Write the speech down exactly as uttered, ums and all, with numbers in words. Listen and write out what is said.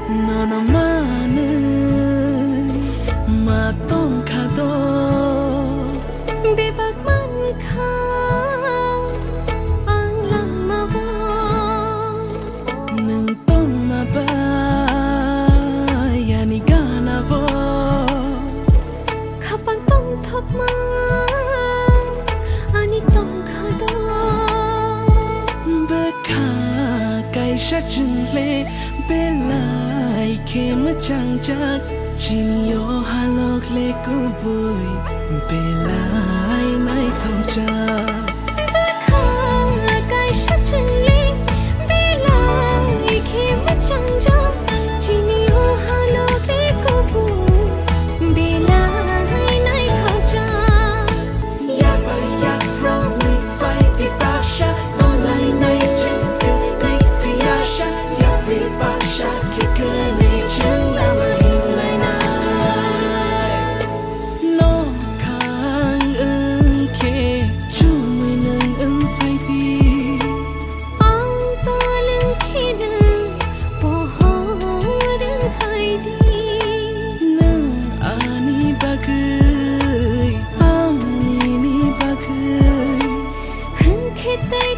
Nono manwi ma tongkha do. Bebak mankha ang langmao. Nwng tongma bai ani ganao. Khapang tongthokma ani tongkha do. Bwkha kaisa chwngle belai khe mwchangjak. Chini o halok le kubui belai naithokjak. Bwkha kaisa chwngle belai khe mwchangjak. Chini o halok le kubui belai naithokjak. Yabai yaprokni phai di baksa, nolainai chwng kwnwi tiyasa, yapri baksa khe kwnwi chwng lama hinlainai. Nokhang wng khe chumui nwng wng phai di. Ang tolwng khe nwng pohor wng phai di. Nwng ani bagwi, ang nini bagwi. Hwnkhe tei